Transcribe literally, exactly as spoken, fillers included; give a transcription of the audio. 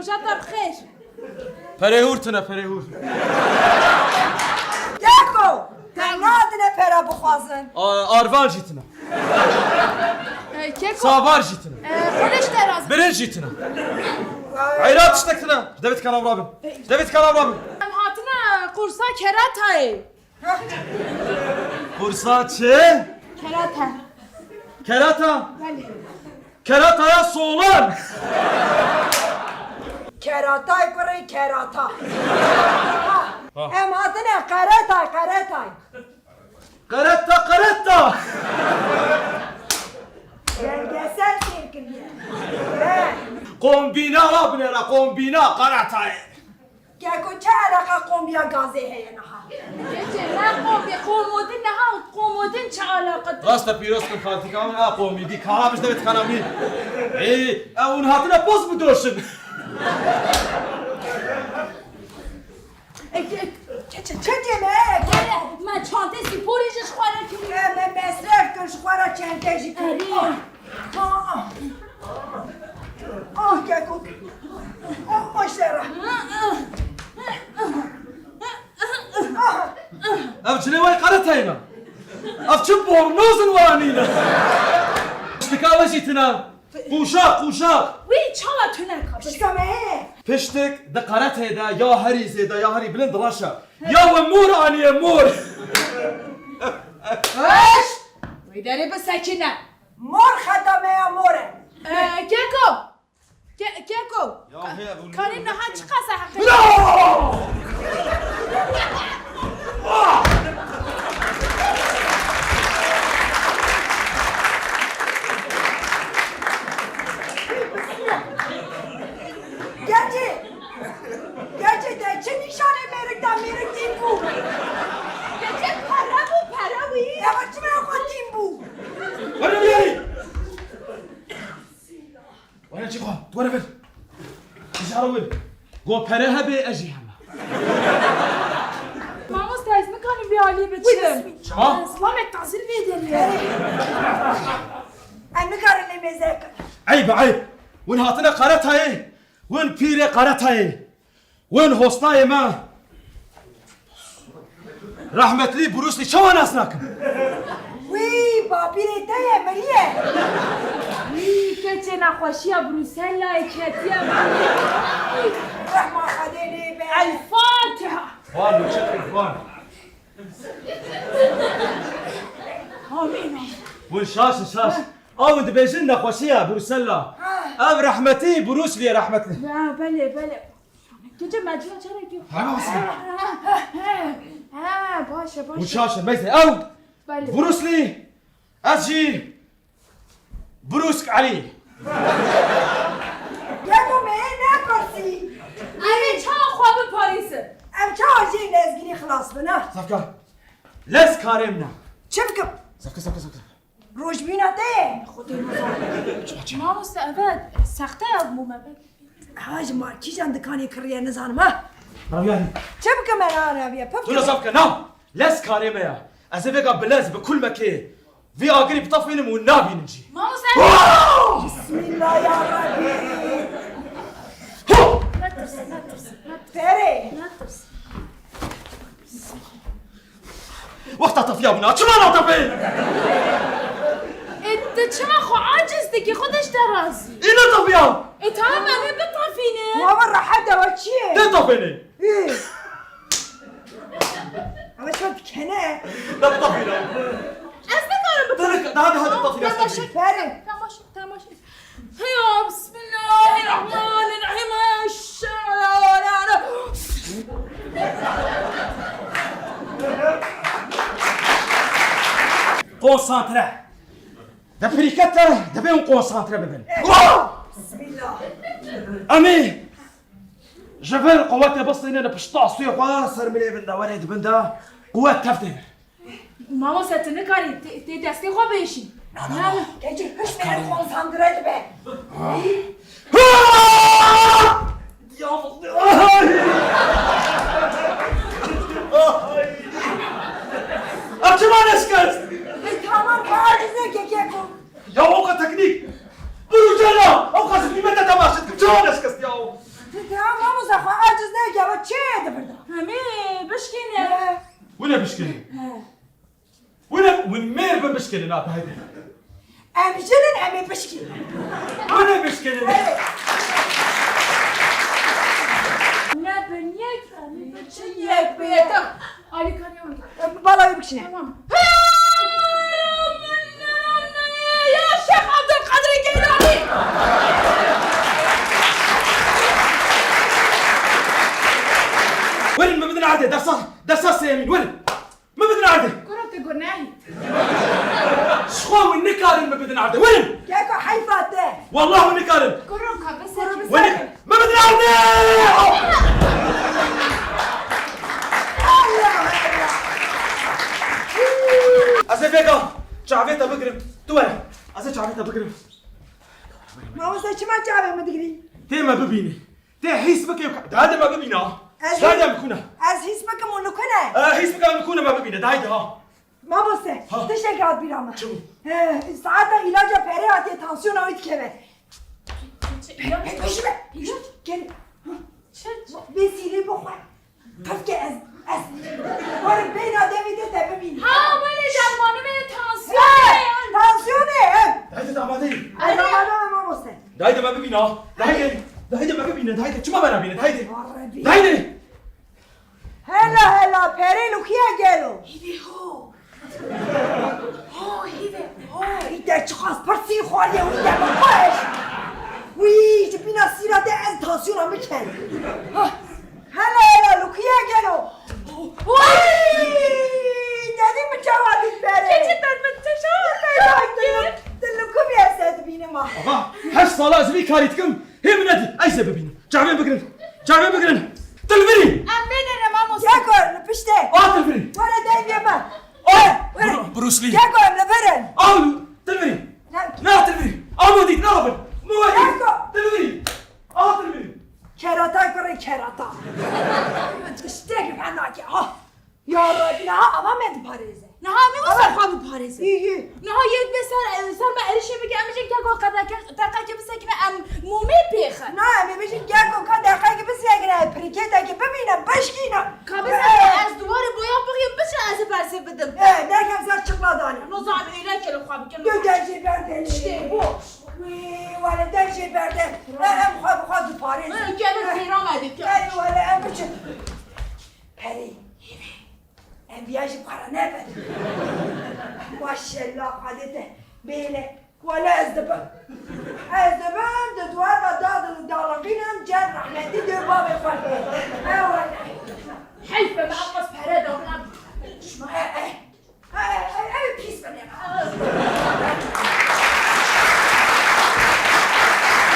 Roja te bi xêr. Perê hûr tune, perê hûr. Keko, te nadine pere bixwazin. A, arvan jî tune. E, Keko. Savar jî tune. E, Xwedê ji te razî. Birinc jî tune. Eyra tiştek tune. Ji devê tikana rabin. Ji devê tikana rabin. Em hatine qursa keratayê. Qursa çi? Kerata. Kerata? Belê. Kerataya solan. Keratay kurê kerata. Ha, Ha. Em hatine qeretay, qeretay. Qereta, qereta. Belgesel sêr kiriye. He. Kombîna wa binêre, kombîna qeretayê. Keko, çi eleqa kombiya gazê heye niha? Keçê, ne kombi, komodin niha, komodin çi eleqa? Rast e, pîroz kim xaltîka min, a komîdî, kara bijde ve tikana min. Ey, e, hûn hatine poz bidoşin. E, e, keçê, keçê me, e, Keko. Me çantê sporê jî ji xwe re kiriye. E, me mesref kir ji xwe re çente jî kir. Erê. Ah, ah. Ah, Keko. Ah, ah, şera. Ah. Ev çi lê wayî qeretayê ne? Ev çi bornozin wanî ne? Ştika we jî tune. Qûşaq, qûşaq. Wî çawa tune ka? Ştika me heye. Piştik di qeretayê de ya herî zêde ya herî bilind dilaşe. Ya we mor aniye mor. Heş! Wî derê bisekine. Mor xeta me ya mor e. Ee, Keko! Ke-, Keko! Ya Ka-, heye, bu Karî niha çi qasa heqî? No! Gerçi, gerçi de çi nîşanê mêrik da, mêrik tîm bû? Gerçi pere bû, pere wî. Ewa çi me xwe tîm bû? Were biyarî! Were çi xwe? Tu were vir. Tijara wir. Go pere hebe ez jî hema. Mamoste, ez nikarim vê alî biçim. Çima? Zilamek tazî li vê derê ye. Em nikarin lê mêze kin. Eyb e, eyb. Win hatine qeretayê. Win pîrê qeretayê. Win hostayê me. Rehmetlî Bruce Lee çawa nas nakim? Wî, bapîrê te ye, miriye. Wî, keçê nexweşiya Brusellayê ketiye. Rehma Xwedê lê be. El Fatiha. Van, çi van. Amîn. Win şaş, şaş. Ew dibêjin nexweşiya Brusella. Ha. Ev rehmetî Bruce Lee rehmetli. Ha, belê, belê. Gece mecra çarekî. Tamam, tamam. Ha, ha, ha, ha, baş e, baş e. Win şaş, meyse. Ew. Belê. Bruce Lee. Ez jî Brûsk Elî. Yeko me hê nepirsî. Em ê çawa xwe biparêzin? Em çawa jê lezgînî xilas bin, ha? Sefka. Lez karê min e. Çi bikim? Sefka, sefka, sefka. Rojbîna te ye. Xwedê nizane. Mamoste, eve sexte ye bû me. Ha, ji ma-, kîjan dikanê kiriye nizanim, ha? Raviya hîn. Çi bikim me, ha, raviya? Pif Tu ne kiriye. Sefka, na. Lez karê me ya. Ez ê vêga bi lez, bi kulmekê. Vî agirî bitefînim û nabînim jî. Mamoste! Bismillah ya Rabbî! Netirs, netirs, netirs. Ferê! Netirs. Wexta tefiya bûna, çima natefê? E, tu çima xwe aciz dikî, xwe de ji te razî? Ê netefiya! E, tamam, em ê bitefînin. Baba, rehet e, we çi ye? Tê tefênê. Ê. Ama şöyle dikene. Ne bitefîne? Ez nikarim bitefînim. Daha, daha, daha bitefîne. Tamam, tamam, tamam. Heya, bismillahirrahmanirrahim. Konsantre. De pirîket te, divê hûn konsantre bibin. Bismillah. Em ê ji vir quwetê bistînin pişta stûyê xwe ser milê bin de, werê di bin de quwet tev tê vir. Mamoste, tu nikarî tê, tê destê xwe bêşî. Na, na, na. Keçî, hişt, konsantre dibe. Ay! Ay! Ev çima neşkest? E, tamam, aciz neke, Keko. Ya o ka teknîk. Biro cana, o ka zimî me te temaşe dikim. Çima neşkest ya o? Tu Ya mamoste xwe aciz neke, ve çê divirda. Hemê bişkêne. He. Wine bişkêne. He. Wine, win mêr bin bişkêne, na, haydi. Em jin in, em ê bişkînin. Wine bişkêne. Evet. Ne bin yek, em ê biçin yek bê. Alîkarî, alîkarî. Bala wê bikişîne. Tamam. Ya Şêx Abdulkadir Geylani! Werin, min bidin erdê, dersa, dersa sêyemîn, werin. Min bidin erdê. Kuro, tu gunehî. Ji xwe win nikarin min bidin erdê, werin. Keko heyfa te. Wallah win nikarin. Kuro, ka bisekî. Werin. Mehmet Avni! Ez ê vêga çavê te bigirim. Tu were. Ez ê çavê te bigirim. Mamoste, çima çavê min digirî? Tê me bibînî. Tê hîs bike û ka-, dayê de me bibîne. Ez Dayê de hîs, me bikûne. Ez hîs bikim û nikune. E, hîs bike û nikune me bibîne. Dayê de ha. Mamoste, ha, tiştek hat bîra min. Çi bû? He, saeta îlaca perê hatiye, tansiyona wî dikeve. Çi, çi, ilaç? Hey, peşime. İlaç? Gel. Çi, çi? Vê sîrê bixwe. Kevke ez, ez. Werin beyna devê te te bibînim. Ha, belê, dermanê me tansiyonê. He, tansiyonê, he. Dayê de amade. Ez amade me mamoste. Dayê de me bibîne. Dayê, dayê de me bibîne. Dayê de çima me nabîne? Dayê de. Ya Rebî. Dayê de. Hela, hela, perê li ku ye gelo? Hîvê ho. Ho, hîvê ho. Î te çiqas pirsî xwariye wî te min xweş. Wî ji bîna sîra de ez tansiyona min ken. Ha. Hela, hela, li ku ye gelo? Wî! Dedî min çawa dît perê? Keçi te min çawa dît? Tu li ku bî ez te dibînim ha? Ava, heşt sala ez vî karî dikim. Hê min nedî, ez ê bibînim. Çavên bigirin. Çavên bigirin. Tilvirî. Em bêne re mamoste. Gel gor, li piştê. A tilvirî. Were dengê me. A, Were. Bru-, Bruce Lee. Gel gor, em li vir in. A, tilvirî. Ne? Na tilvirî. A modî, na bin. Modî. Gel gor. Tilvirî. A tilvirî. Kerata kurê kerata. Tiştek li me nake. Ha. Ya Rebî, niha ava me diparêze. Niha em ê wisa xwe biparêzin. Yî, yî. Niha yê dibe ser, ser me êrişê bike, em bêjin keko ka deqe-, deqekê bisekine, em mûmê pêxin. Na, em ê bêjin keko ka deqekê bisekine, pirkêtekê bibîne, bişkîne. Ka bisekine, ez duwarê boya bixîm, biçe ez ê persê bidim. E, derkem ser çiqla danî. No zaf êlekê li xwe bikin. Tu dercê berde. Tiştê boş. Wî, wele dercê berde. E, em xwe bi xwe diparêzin. E, gelin pêra me dikin. Gelin wele em biçin. Perê. Em viya jî para nebin. Maşallah, Xwedê te bêle. Wele ez dibim. Ez dibim, di duwar ve da-, daliqînim, cem rehmetî dê bavê xwe. Ew